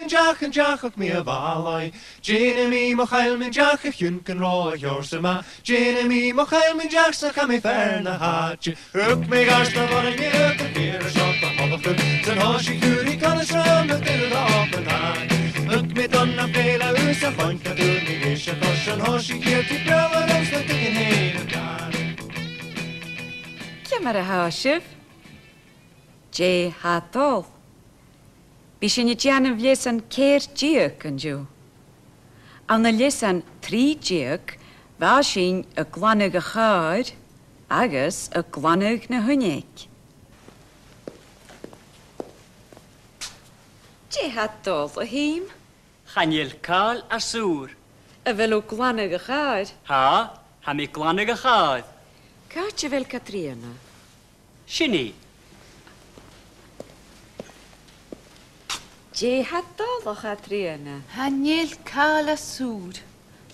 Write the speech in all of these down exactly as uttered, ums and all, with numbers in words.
Deach an deach, thug mi a' bhàlaidh. Dh'fhàs mi mo chaill mun deach, a chionn gun robh a sheòrsa math. Dh'fhàs mi mo chaill mun deach, 's cha bhi mi far na h-àite. Thug mi gart na bhon an iad a' fìor a shot a' holachd. 'S an toiseach a chuir i gun a sram a' duine a dh'obann. Thug mi don na bèile us a' chloinn a dhùin mi is a chos an toiseach iad i breabhar ins na dugan hèin a' gàrradh. Ciamar a tha sibh? Dè tha dol? Bidh sinn a' dèanamh leasan ceithir deug an-diugh. Ann an leasan trì deug, bha sinn a' glanadh a' chàir agus a' glanadh na h-uinneig. Dè tha dol, a Sheumais? Chan eil càil às ùr. A bheil thu a' glanadh a' chàir? Tha, tha mi a' glanadh a' chàir. Càit a bheil Catrìona? Sin i. Dè tha dol, a Chatrìona? Chan eil càil às ùr.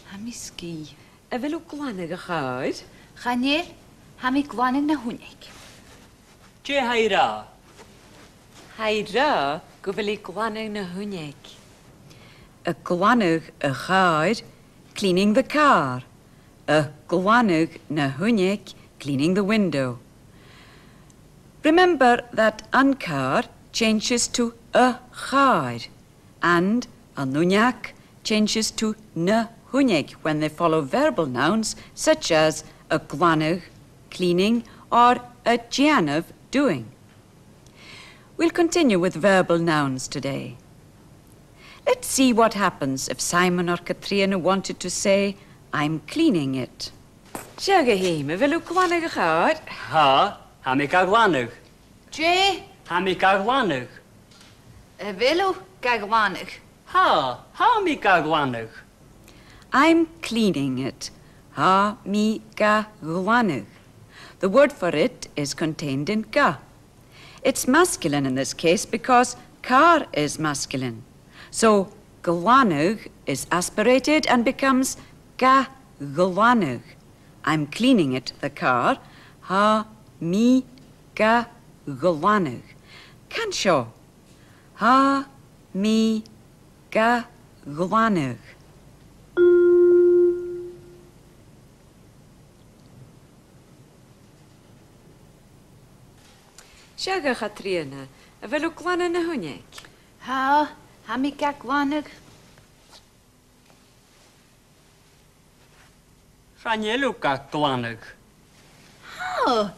Tha mi sgìth. A bheil thu a' glanadh a' chàir? Chan eil, tha mi a' glanadh na h-uinneig. Dè tha i ag ràdh? Tha i ag ràdh gu bheil i a' glanadh na h-uinneig. A' glanadh a' chàir, cleaning the car. A' glanadh na h-uinneig, cleaning the window. Remember that an càr changes to a' chàir, and an uinneag changes to na h-uinneig when they follow verbal nouns such as a' glanadh, cleaning, or a' dèanamh, doing. We'll continue with verbal nouns today. Let's see what happens if Simon or Catrìona wanted to say, "I'm cleaning it." Seadh, a Sheumais, a bheil thu a' glanadh a' chàir? Tha, tha mi ga ghlanadh. Dè? Tha mi ga ghlanadh. A bheil thu ga ghlanadh? Tha, tha mi ga ghlanadh. I'm cleaning it. Tha mi ga ghlanadh. The word for it is contained in ga. It's masculine in this case because car is masculine. So glanadh is aspirated and becomes ga ghlanadh. I'm cleaning it, the car. Tha mi ga ghlanadh. Can seo. Tha mi ga ghlanadh. Seadh, a Chatrìona, a bheil thu a' glanadh na h-uinneig? Tha, tha mi ga ghlanadh. Chan eil thu ga ghlanadh. Tha,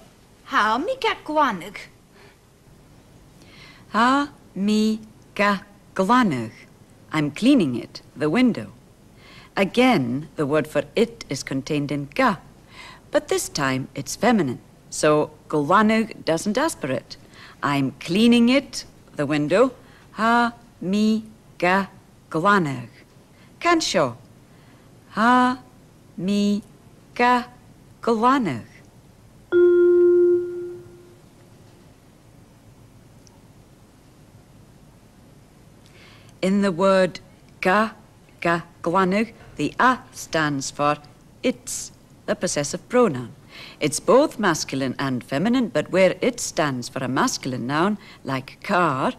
tha mi ga ghlanadh. Tha mi ga ghlanadh. I'm cleaning it, the window. Again, the word for it is contained in ga, but this time it's feminine, so glanadh doesn't aspirate. I'm cleaning it, the window. Tha mi ga ghlanadh. Can seo. Tha mi ga ghlanadh. In the word ga, ga ghlanadh, the a stands for its, the possessive pronoun. It's both masculine and feminine, but where it stands for a masculine noun, like car,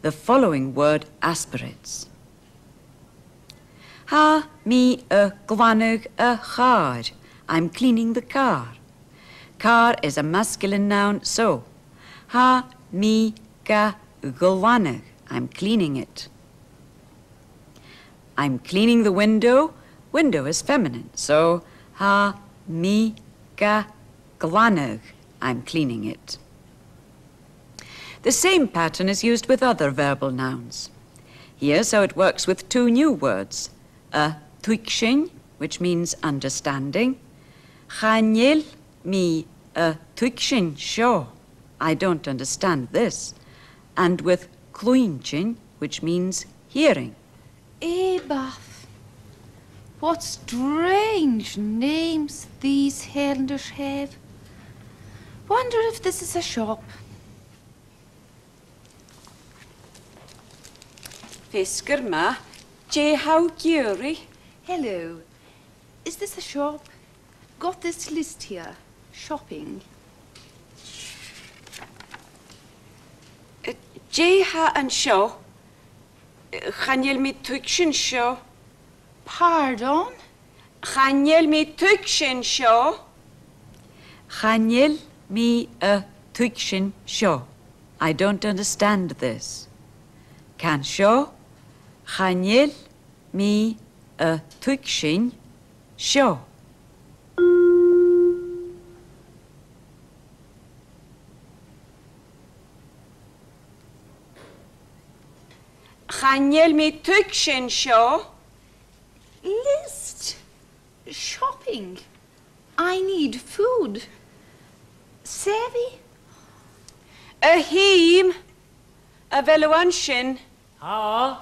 the following word aspirates. Tha mi a' glanadh a' chàir. I'm cleaning the car. Car is a masculine noun, so tha mi ga ghlanadh. I'm cleaning it. I'm cleaning the window. Window is feminine, so tha mi ga ghlanadh. I'm cleaning it. The same pattern is used with other verbal nouns. Here's how it works with two new words. A' tuigsinn, which means understanding. Chan eil mi a' tuigsinn seo. I don't understand this. And with cluinntinn, which means hearing. Abath. What strange names these Highlanders have. Wonder if this is a shop. Feasgar math, dè tha thu ag iarraidh? Hello. Is this a shop? Got this list here. Shopping. Uh, dè tha an seo? Chan eil mi a' tuigsinn seo. Pardon? Chan eil mi a' tuigsinn seo. Chan eil mi a' tuigsinn seo. I don't understand this. Can seo. Chan eil mi a' tuigsinn seo. Chan eil mi a' tuigsinn seo. List. Shopping. I need food. Savvy? A Sheumais, a bheil thu an sin? Tha.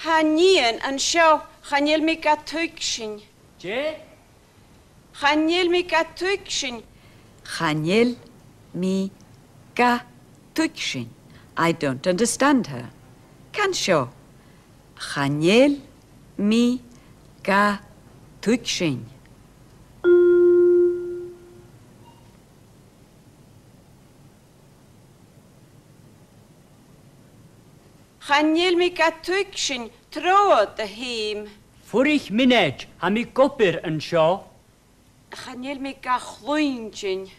Tha nighean an seo, chan eil mi ga tuigsinn. Dè? Chan eil mi ga tuigsinn. Chan eil mi ga tuigsinn. I don't understand her. Can seo. Chan eil mi ga tuigsinn. Chan eil mi ga tuigsinn, trobhad, a Sheumais. Fuirich mionaid, tha mi ag obair an seo. Chan eil mi ga chluinntinn.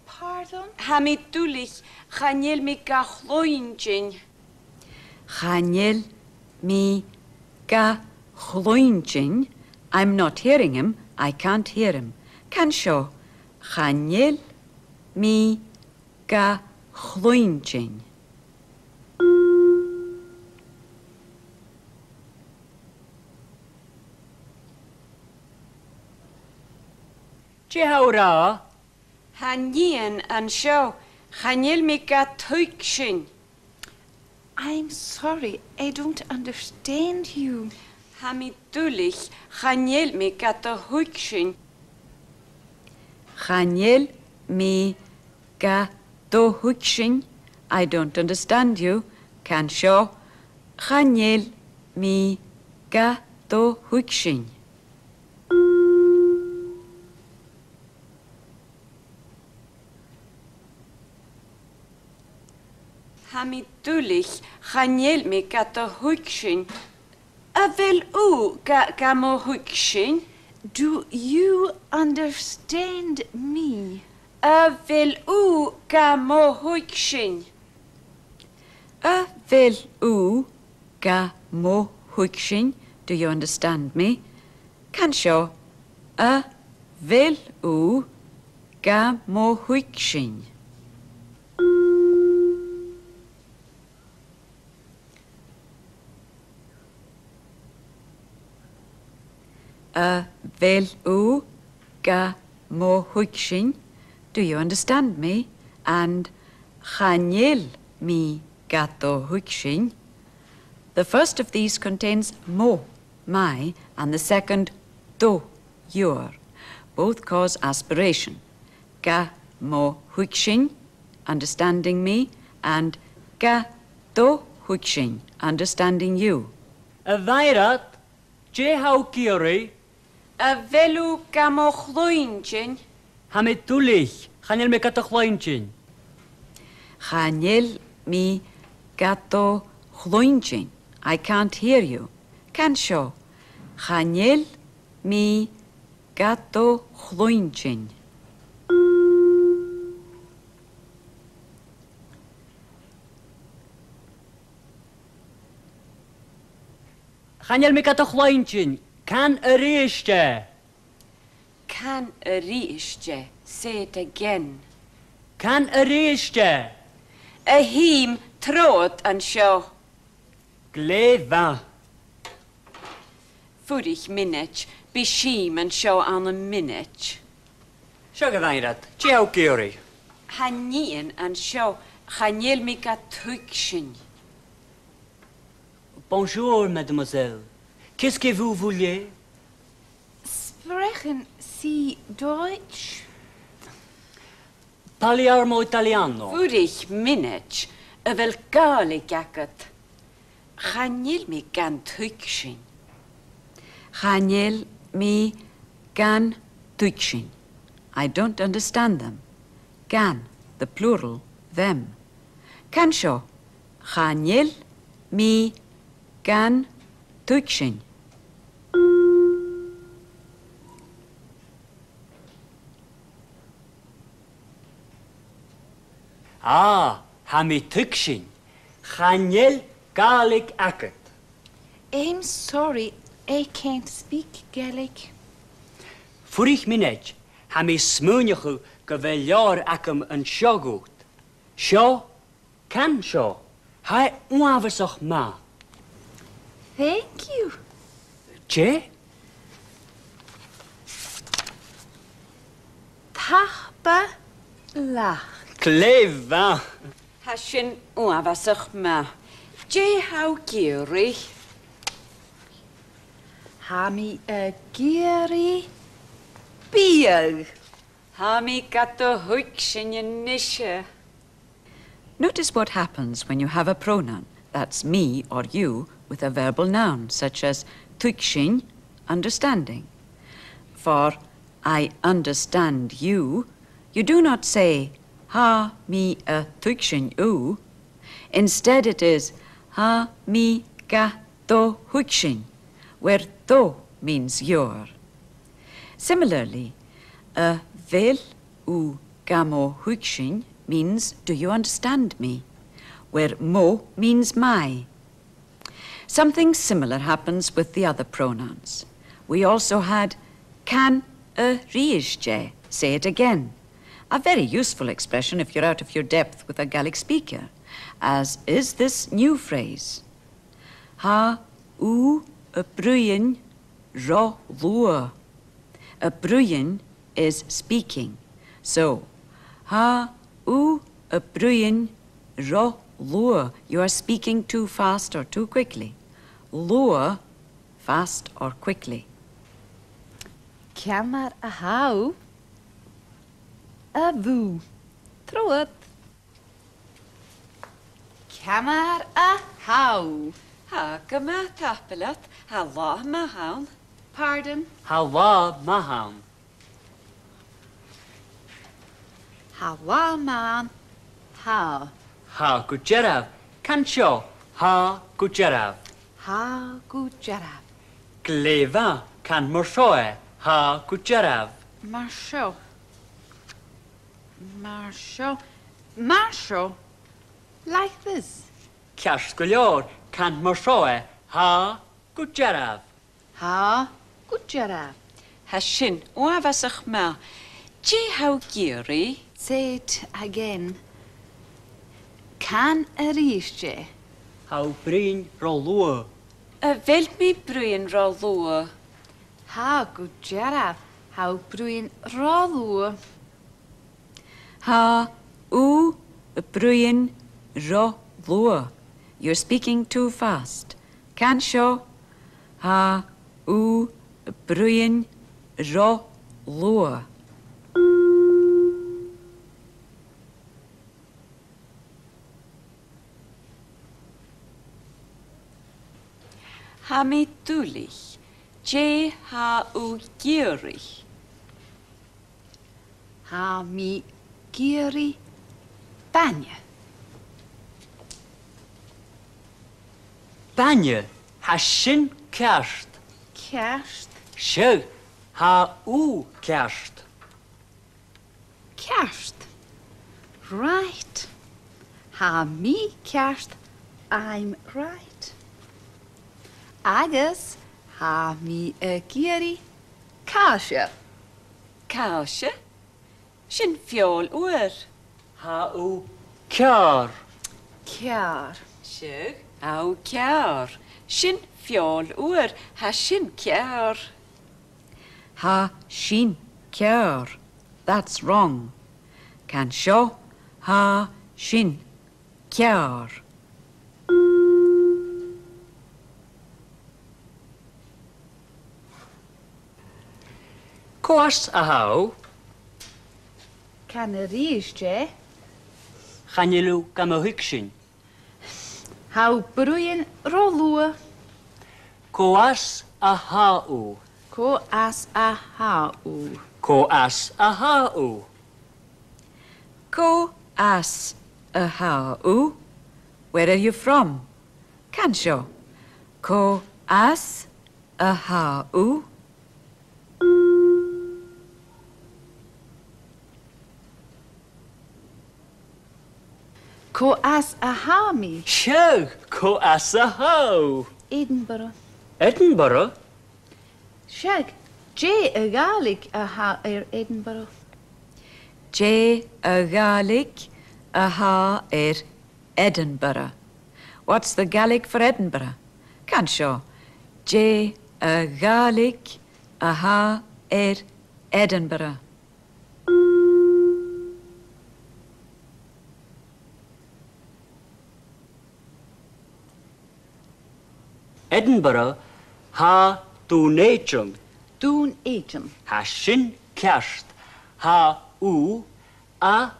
Pardon? Tha mi duilich, chan eil mi ga chluinntinn. Chan eil mi ga chluinntinn. I'm not hearing him, I can't hear him. Can seo. Chan eil mi ga chluinntinn. Dè tha thu ag ràdh? Tha nighean an seo, chan eil mi ga tuigsinn. I'm sorry, I don't understand you. Tha mi duilich, chan eil mi ga do thuigsinn. Chan eil mi ga do thuigsinn. I don't understand you. Can seo. Chan eil mi ga do thuigsinn. Tha mi duilich, chan eil mi ga do thuigsinn. A bheil thu ga, ga mo thuigsinn? Do you understand me? A bheil thu ga mo thuigsinn? A bheil thu ga mo thuigsinn? Do you understand me? Can seo. A bheil thu ga mo thuigsinn? A bheil thu ga mo thuigsinn? Do you understand me? And chan eil mi ga do thuigsinn. The first of these contains mo, my, and the second do, your. Both cause aspiration. Ga mo thuigsinn, understanding me, and ga do thuigsinn, understanding you. A Mhairead, dè tha thu ag iarraidh? A bheil thu ga mo chluinntinn? Tha mi duilich, chan eil mi ga do chluinntinn. Chan eil mi ga do chluinntinn. I can't hear you. Can seo. Chan eil mi ga do chluinntinn. Chan eil mi ga do chluinntinn. Can a-rithist e. Can a-rithist e. Say it again. Can a-rithist e. A Sheumais, trobhad an seo. Glè mhath. Fuirich mionaid, bidh Seum an seo ann am mionaid. Seadh, a Mhairead, dè tha thu ag iarraidh? Tha nighean an seo, chan eil mi ga tuigsinn. Bonjour, mademoiselle. Qu'est-ce que vous voulez? Sprechen Sie Deutsch? Parliamo italiano? Fuirich mionaid, a bheil Gàidhlig agad? Chan eil mi gan tuigsinn. Chan eil mi gan tuigsinn. I don't understand them. Gan, the plural, them. Can seo. Chan eil mi Gun tuigsinn. Ah, tha mi a' tuigsinn. Chan eil Gàidhlig agad. I'm sorry, I can't speak Gaelic. Fuirich mionaid, tha mi a' smaoineachadh gu bheil leabhar agam an seo dhut. Seo, can seo. Tha e uabhasach math. Thank you. Dè? Tapadh leat. Glè mhath. Tha sin uabhasach math. Dè tha thu ag iarraidh? Tha mi ag iarraidh biadh. Tha mi gad thuigsinn a-nise. Notice what happens when you have a pronoun, that's me or you, with a verbal noun, such as tuigsinn, understanding. For I understand you, you do not say, tha mi a' tuigsinn thu. Instead it is, tha mi gad thuigsinn, where thu means your. Similarly, a bheil thu gam thuigsinn means, do you understand me? Where mo means my. Something similar happens with the other pronouns. We also had can a-rithist e, say it again. A very useful expression if you're out of your depth with a Gaelic speaker, as is this new phrase. Tha thu a' bruidhinn ro luath. A' bruidhinn is speaking. So, tha thu a' bruidhinn ro luath. You are speaking too fast or too quickly. Luath, fast or quickly. Ciamar a tha thu? A bheil thu trobhad? Ciamar a tha thu? Tha gu math, tapadh leat. Tha latha math ann. Pardon? Tha latha math ann. Tha latha math ann. Tha. Tha gu dearbh. Can seo. Tha gu dearbh. Tha gu dearbh. Glè mhath. Can mar seo e. Tha gu dearbh. Mar seo. Mar seo. Mar seo. Like this. Ceart gu leòr, can mar seo e. Tha gu dearbh. Tha gu dearbh. Tha sin uabhasach math. Dè tha thu ag iarraidh? Say it again. Can a-rithist e. Tha thu a' bruidhinn ro luath. A bheil mi a' bruidhinn ro luath? Tha gu dearbh, tha thu a' bruidhinn ro luath. Tha thu a' bruidhinn ro luath. You're speaking too fast. Can seo. Tha thu a' bruidhinn ro luath. Tha mi duilich. Dè tha thu ag iarraidh? Tha mi ag iarraidh bainne. Bainne? Tha sin ceart. Ceart. Seadh, tha thu ceart. Ceart. Right. Tha mi ceart, I'm right. Agus tha mi ag iarraidh càise. Càise? Sin feòil fhuar. Tha thu ceàrr. Ceàrr. Seadh, tha thu ceàrr. Sin feòil fhuar, tha sin ceàrr. Tha sin ceàrr. That's wrong. Can seo. Tha sin ceàrr. Cò às a tha thu? Can a-rithist e. Chan eil thu gam thuigsinn. Tha thu a' bruidhinn ro luath. Cò às a tha thu? Cò às a tha thu? Cò às a tha thu? Cò às a tha thu? Where are you from? Can seo. Cò às a tha thu? Cò às a tha mi? Seadh, cò às a tha thu? Edinburgh. Edinburgh? Seadh, dè a' Ghàidhlig a tha air Edinburgh? Dè a' Ghàidhlig a tha air Edinburgh? What's the Gaelic for Edinburgh? Can seo. Dè a' Ghàidhlig a tha air Edinburgh? Edinburgh, tha Dùn Èideann. Dùn Èideann. Tha sin ceart. Tha thu à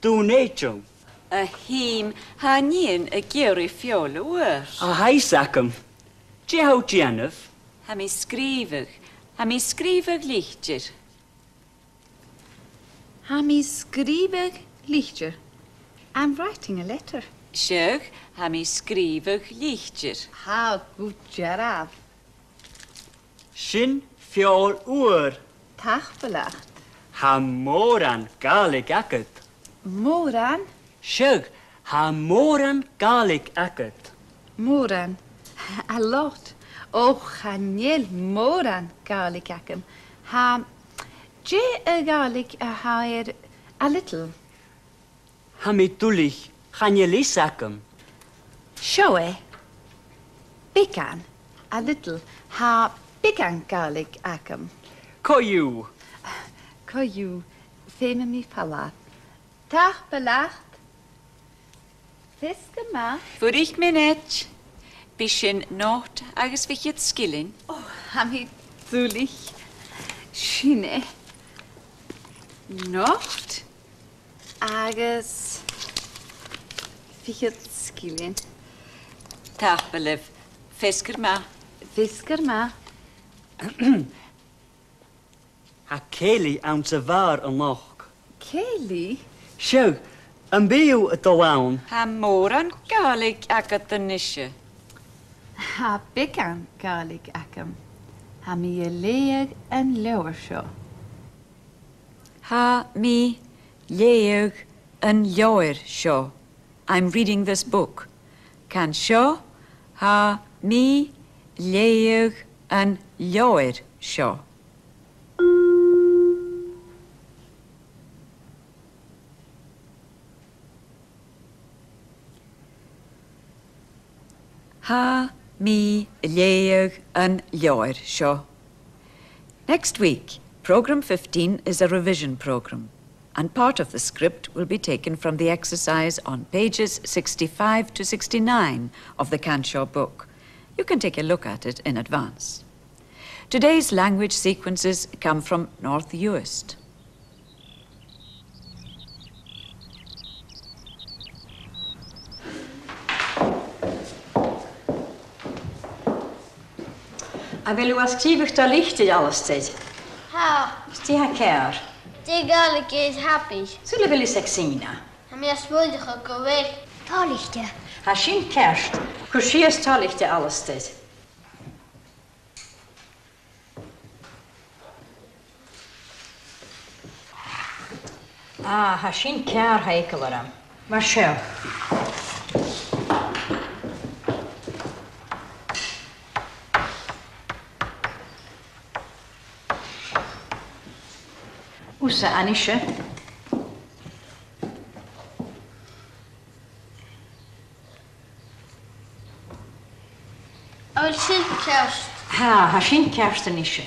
Dùn Èideann. A Sheumais, tha nighean ag iarraidh feòil fhuar. Tha fhios agam. Dè tha thu a' dèanamh? Tha mi a' sgrìobhadh. Tha mi a' sgrìobhadh litir. Tha mi a' sgrìobhadh litir. I'm writing a letter. Seadh, tha mi a' sgrìobhadh litir. Tha gu dearbh. Sin feòil fhuar. Tapadh leat. Tha mòran Gàidhlig agad. Mòran? Seadh, tha mòran Gàidhlig agad. Mòran. A lot. Ò, chan eil mòran Gàidhlig agam. Tha, dè a' Ghàidhlig a tha air a little? Tha mi duilich, chan eil fhios agam. Seo e. Beagan, a little, tha beagan Gàidhlig agam. Co-dhiù. Co-dhiù, feumaidh mi falbh. Tapadh leat. Feasgar math. Fuirich mionaid. Bidh sin not agus fichead sgillinn. Ò, tha mi duilich. Sin e. Not agus fichead sgillinn. Tapadh leibh. Feasgar math. Feasgar math. Tha cèilidh anns a' bhàr a-nochd. Cèilidh? Seadh, am bi thu a' dol ann? Tha mòran Gàidhlig agad a-nise. Tha beagan Gàidhlig agam. Tha mi a' leughadh an leabhair seo. Tha mi a' leughadh an leabhair seo. I'm reading this book. Can seo, tha mi a' leughadh an leabhair seo. Tha mi a' leughadh an leabhair seo. Next week, programme fifteen is a revision programme, and part of the script will be taken from the exercise on pages sixty-five to sixty-nine of the Can Seo book. You can take a look at it in advance. Today's language sequences come from North Uist. A bheil thu a' sgrìobhadh do litir, Alasdair? Tha. Dè tha ceàrr? Dè a' Ghàidhlig air happy? Saoil a bheil fhios aig Sìne? Tha mi a' smaoineachadh gu bheil. Toilichte. Tha sin ceart. Cuir sìos toilichte, Alasdair. Ah, tha sin ceàrr, tha eagal orm. Mar seo. Thusa a-nise. A bheil sin ceart? Tha, tha sin ceart a-nise.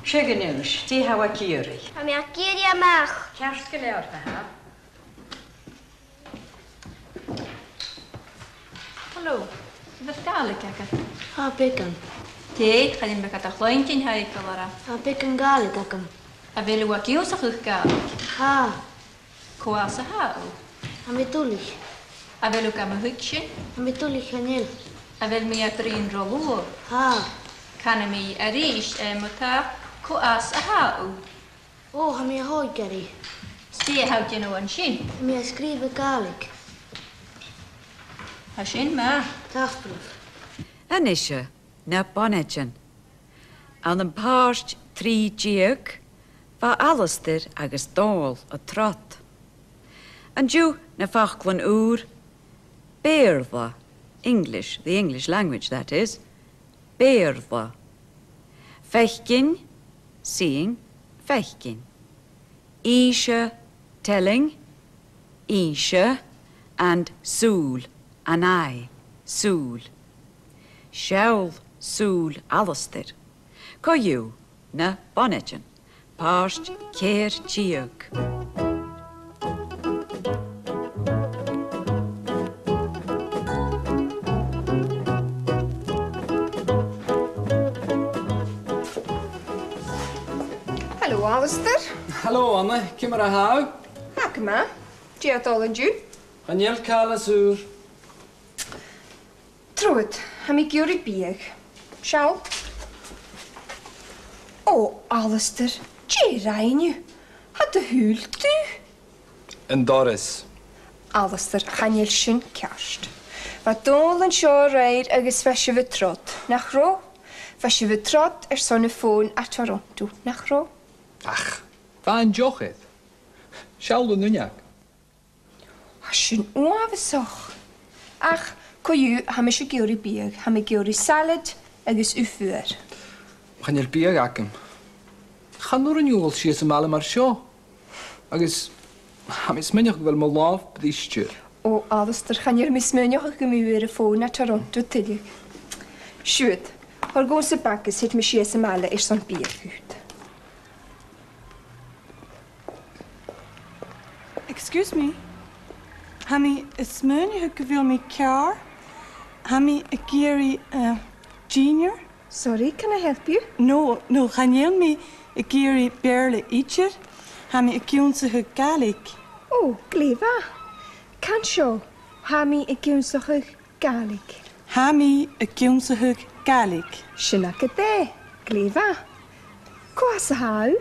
Seadh, a-nis, dè tha thu ag iarraidh? Tha mi ag iarraidh a-mach. Ceart gu leòr, ma-thà. Hello, a bheil Gàidhlig agad? Tha, beagan. Dè, chan eil mi gad chluinntinn, tha eagal orm. Tha beagan Gàidhlig agam. A bheil thu ag ionnsachadh Gàidhlig? Tha. Cò às a tha thu? Tha mi duilich. A bheil thu gam thuigsinn? Tha mi duilich, chan eil. A bheil mi a' bruidhinn ro luath? Tha. Canaidh mi a-rithist, eh, ma-thà, cò às a tha thu? Ò, tha mi à Hungary. 'S dè tha thu a' dèanamh an sin? Tha mi a' sgrìobhadh Gàidhlig. Tha sin math. Tapadh leibh. A-nise, na bonaidean. Ann am pàirt trì deug, bha Alasdair agus Dòmhnall a' trod. An-diugh na faclan ùra, Beurla, English, the English language, that is, Beurla. Faicinn, seeing, faicinn. Innse, telling, innse, and sùil, an eye, sùil. Seall sùil Alasdair. Co-dhiù, na bonaidean, pàirt ceithir deug. Hello, Alasdair. Hello, Anna. Ciamar a tha thu? Tha gu math. Dè tha dol an-diugh? Chan eil càil às ùr. Trobhad, tha mi ag iarraidh biadh. Seall. Ò, Alasdair, dè rinn thu? Tha do shùil dubh. An doras. Alasdair, chan eil sin ceart. Bha Dòmhnall an seo a-raoir agus bha sibh a' trod, nach robh? Bha sibh a' trod airson am fòn à Toronto, nach robh? Ach, bha an deoch air. Seall an uinneag. Tha sin uabhasach. Ach, co-dhiù, tha mise ag iarraidh biadh, tha mi ag iarraidh salad agus ugh fuar. Chan eil biadh agam. Chan urrainn dhomh a dhol sìos am baile mar seo. Agus tha mi a' smaoineachadh gu bheil mo làmh briste. Ò, Alasdair, chan eil mi a' smaoineachadh gum bi thu air am fòn à Toronto tuilleadh. Siuthad, thoir dhòmhsa bag is thèid mi sìos am baile airson biadh dhut. Excuse me. Tha mi a' smaoineachadh gu bheil mi ceàrr. Tha mi ag iarraidh, eh, dìnnear. Sorry, can I help you? No, no, chan eil mi ag iarraidh Beurla idir. Tha mi ag ionnsachadh Gàidhlig. Ò, glè mhath. Can seo, tha mi ag ionnsachadh Gàidhlig. Tha mi ag ionnsachadh Gàidhlig. Sin agad e. Glè mhath. Cò às a tha thu?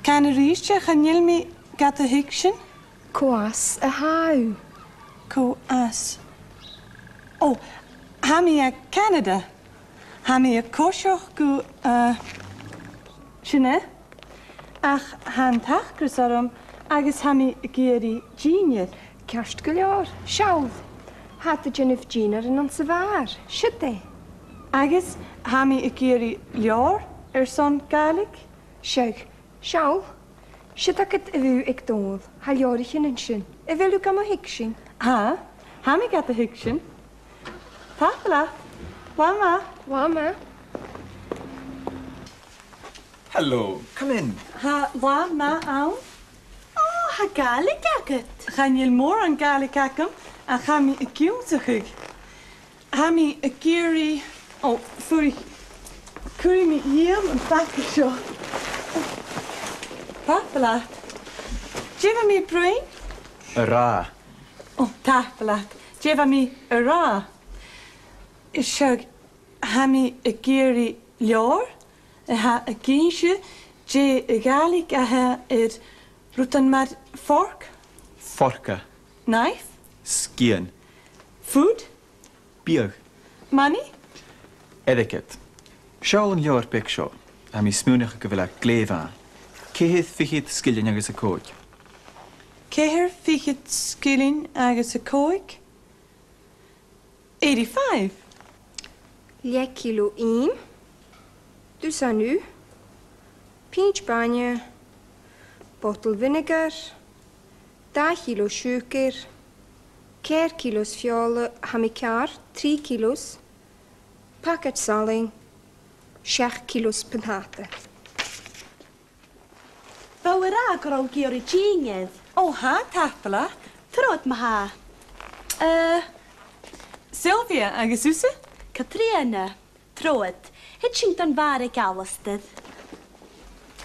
Can a-rithist e, chan eil mi gad thuigsinn. Cò às a tha thu? Cò às? Ò, tha mi à Canada. Tha mi a' coiseachd gu, eh, sin e. Ach tha an t-acras orm agus tha mi ag iarraidh dìnnear. Ceart gu leòr. Seall. Tha iad a' dèanamh dìnnear anns a' bhàr. Siud e. Agus tha mi ag iarraidh leabhar airson Gàidhlig. Seadh, seall. Siud agad a' bhùth aig Dòmhnall. Tha leabhraichean an sin. A bheil thu gam thuigsinn? Tha. Tha mi gad thuigsinn. Tapadh leat. Latha math. Latha math. Hello, come in. Tha latha math ann. Ò, tha Gàidhlig agad. Chan eil mòran Gàidhlig agam, ach tha mi ag ionnsachadh. Tha mi ag iarraidh, ò, fuirich, cuiridh mi dhìom am baga seo. Tapadh leat. Dè bha mi a' bruidhinn? A ràdh. Ò, tapadh leat. Dè bha mi a ràdh? Seadh, tha mi ag iarraidh leabhar a tha ag innse dè a' Ghàidhlig a tha air rudan mar fork. Forca. Knife. Sgian. Food. Biadh. Money. Airgead. Seall an leabhar beag seo. Tha mi a' smaoineachadh gu bheil e glè mhath. Ceithir fichead sgillinn agus a còig. Ceithir fichead sgillinn agus a còig? Eighty-five. Leth-chilo ìm, dusan ugh, pinnt bainne, botal vinegar, dà chilo siùcair, ceithir kilos feòla, tha mi ceàrr, trì kilos, pacaid salainn, seachd kilos buntàta. Bha thu ag ràdh gun robh thu ag iarraidh dìnnear. Ò, tha, tapadh leat. Trobhad ma-thà. Eh, Sylvia, agus thusa? Catrìona. Trobhad. Thèid sinn don bhàr aig Alasdair.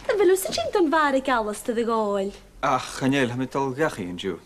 A bheil thusa a' tighinn don bhàr aig Alasdair, a Dhòmhnaill? Ach, chan eil, tha mi a' dol dhachaigh an-diugh.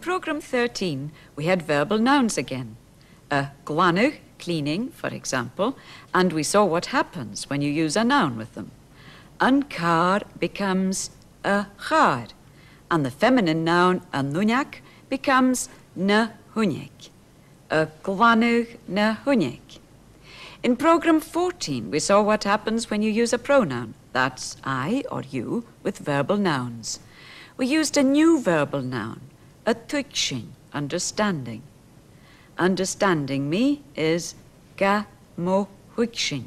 Programme thirteen, we had verbal nouns again. A' glanadh, cleaning, for example, and we saw what happens when you use a noun with them. An càr becomes a' chàr, and the feminine noun an uinneag becomes na h-uinneig. A' glanadh na h-uinneig. In programme fourteen, we saw what happens when you use a pronoun, that's I or you, with verbal nouns. We used a new verbal noun, a' tuigsinn, understanding. Understanding me is ga mo thuigsinn.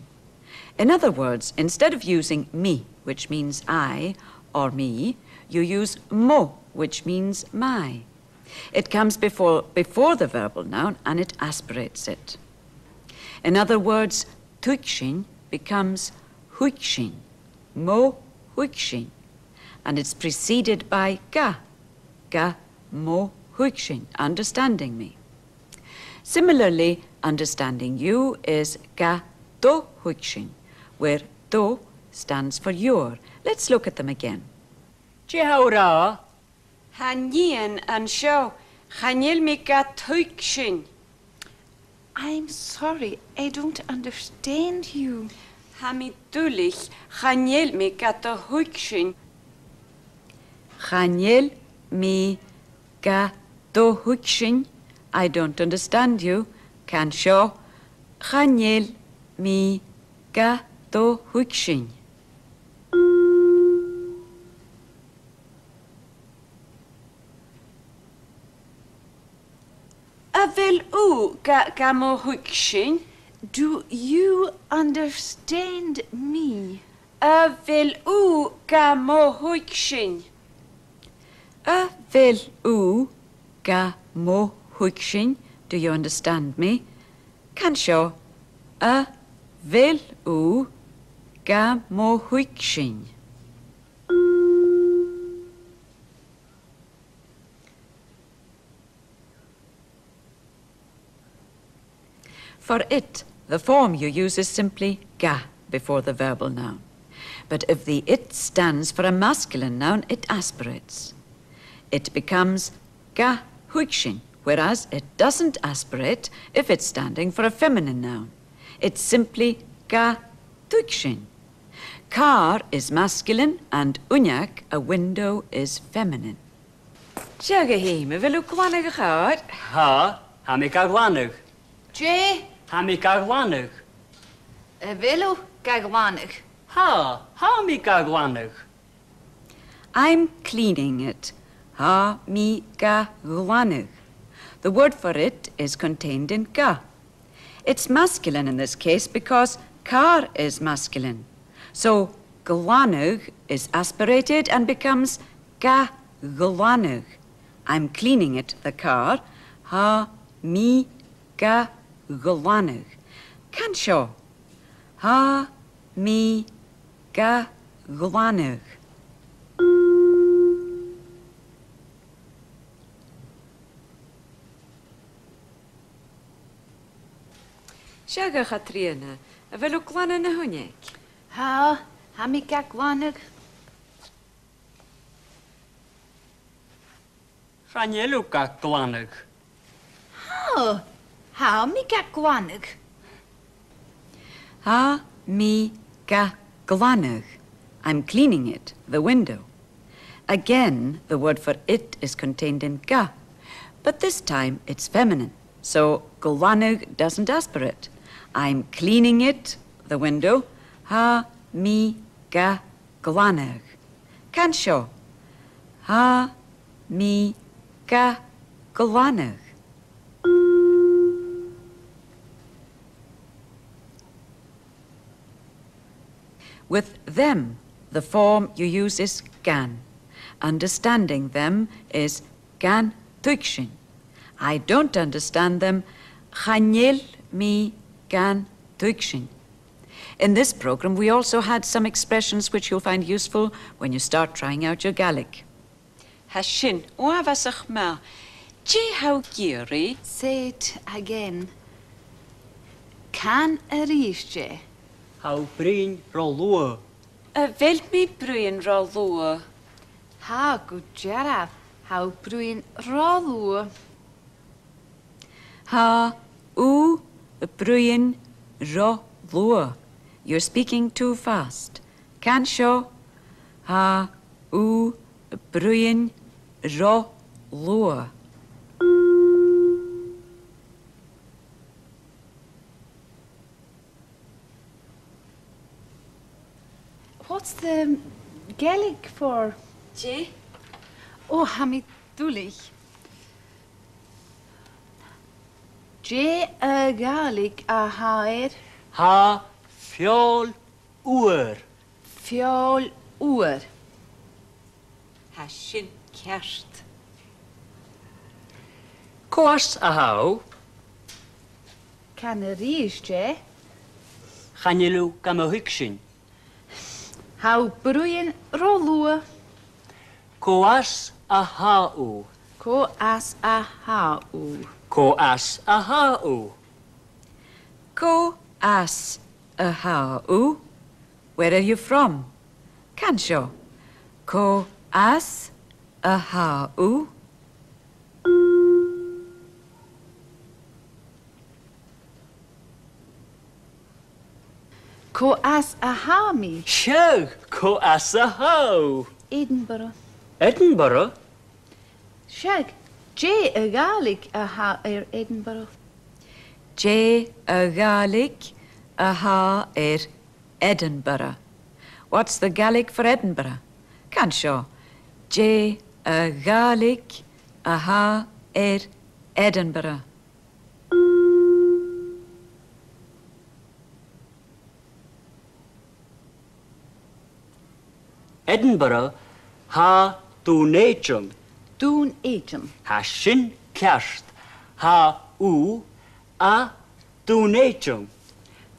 In other words, instead of using mi, which means I or me, you use mo, which means my. It comes before, before the verbal noun and it aspirates it. In other words, tuigsinn becomes thuigsinn, mo thuigsinn, and it's preceded by ga, ga mo thuigsinn, understanding me. Similarly, understanding you is ga do thuigsinn, where do stands for your. Let's look at them again. Dè tha thu ag ràdh? Tha nighean an seo, chan eil mi ga tuigsinn. I'm sorry, I don't understand you. Tha mi duilich, chan eil mi ga do thuigsinn. Chan eil mi ga do thuigsinn, I don't understand you. Can seo, chan eil mi ga do thuigsinn. A bheil thu ga, ga mo thuigsinn? Do you understand me? A bheil thu ga mo thuigsinn? A bheil thu ga mo thuigsinn? Do you understand me? Can seo, a bheil thu ga mo thuigsinn? For it, the form you use is simply ga before the verbal noun. But if the it stands for a masculine noun, it aspirates. It becomes ga thuigsinn, whereas it doesn't aspirate if it's standing for a feminine noun. It's simply ga tuigsinn. Càr is masculine and uinneag, a window, is feminine. Seadh, a Sheumais, a bheil thu a' glanadh a' chàr? Tha, tha mi ga ghlanadh. Dè? Tha mi ga ghlanadh. A bheil thu ga ghlanadh? Tha, tha mi ga ghlanadh. I'm cleaning it. Tha mi ga ghlanadh. The word for it is contained in ga. It's masculine in this case because càr is masculine. So glanadh is aspirated and becomes ga ghlanadh. I'm cleaning it, the car. Tha mi ga ghlanadh. Can seo. Tha mi ga ghlanadh. Seadh, a Chatrìona, a bheil thu a' glanadh na h-uinneig? Tha, tha mi ga ghlanadh. Chan eil thu ga ghlanadh. Tha, tha mi ga ghlanadh. Tha mi ga ghlanadh. I'm cleaning it, the window. Again, the word for it is contained in ga, but this time it's feminine, so glanadh doesn't aspirate. I'm cleaning it, the window. Tha mi ga ghlanadh. Can seo. Tha mi ga ghlanadh. With them, the form you use is gan. Understanding them is gan tuigsinn. I don't understand them. Chan eil mi gan tuigsinn. In this programme, we also had some expressions which you'll find useful when you start trying out your Gaelic. Tha sin uabhasach math. Dè tha thu ag iarraidh? Say it again. Can a-rithist e. Tha thu a' bruidhinn ro luath. A bheil mi a' bruidhinn ro luath? Tha, gu dearbh. Tha thu a' bruidhinn ro luath. Tha thu a' bruidhinn ro luath. You're speaking too fast. Can seo. Tha thu a' bruidhinn ro luath. What's the Gaelic for? Dè? Ò, tha mi duilich. Dè a' Ghàidhlig a th' air? Tha feòil fhuar. Feòil fhuar. Tha sin ceart. Cò às a tha thu? Can a-rithist e. Chan eil thu gam thuigsinn. Tha thu a' bruidhinn ro luath. Cò às a tha thu? Cò às a tha thu? Cò às a tha thu? Cò às a tha thu? Where are you from? Can seo. Cò às a tha thu? Cò às a tha mi? Seadh, cò às a tha thu? Edinburgh. Edinburgh? Seadh, dè a' Ghàidhlig a th' air Edinburgh? Dè a' Ghàidhlig a th' air Edinburgh? What's the Gaelic for Edinburgh? Can seo. Dè a' Ghàidhlig a th' air Edinburgh? Edinburgh, tha Dùn Èideann. Dùn Èideann. Tha sin ceart. Tha thu à Dùn Èideann.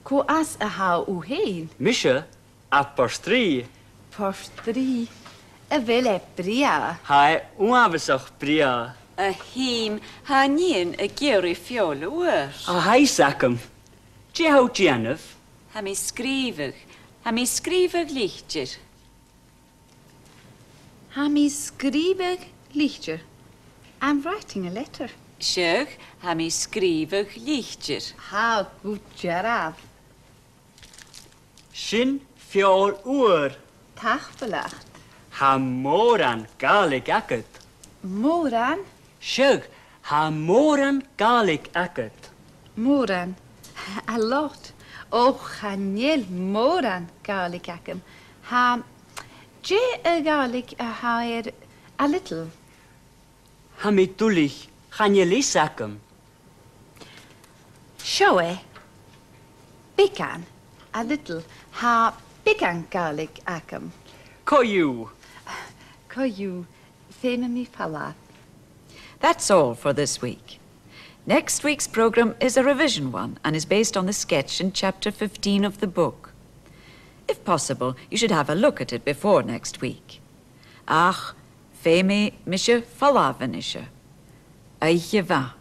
Cò às a tha thu fhèin? Mise à Port Rìgh. Port Rìgh. A bheil e brèagha? Tha e uabhasach brèagha. A Sheumais, tha an nighean ag iarraidh feòil fhuar. Tha fhios agam. Dè tha thu a' dèanamh? Tha mi a' sgrìobhadh. Tha mi a' sgrìobhadh litir. Tha mi a' sgrìobhadh litir. I'm writing a letter. Seadh, tha mi a' sgrìobhadh litir. Tha gu dearbh. Sin feòil fhuar. Tapadh leat. Tha mòran Gàidhlig agad. Mòran? Seadh, tha mòran Gàidhlig agad. Mòran. A lot. Ò, chan eil mòran Gàidhlig agam. Tha, dè a' Ghàidhlig a th' air a little? Tha mi duilich, chan eil fhios agam. Seo e. Beagan, a little, tha beagan Gàidhlig agam. Co-dhiù. Co-dhiù, feumaidh mi falbh. That's all for this week. Next week's programme is a revision one and is based on the sketch in chapter fifteen of the book. If possible, you should have a look at it before next week. Ach, feumaidh mise falbh a-nise. Oidhche mhath.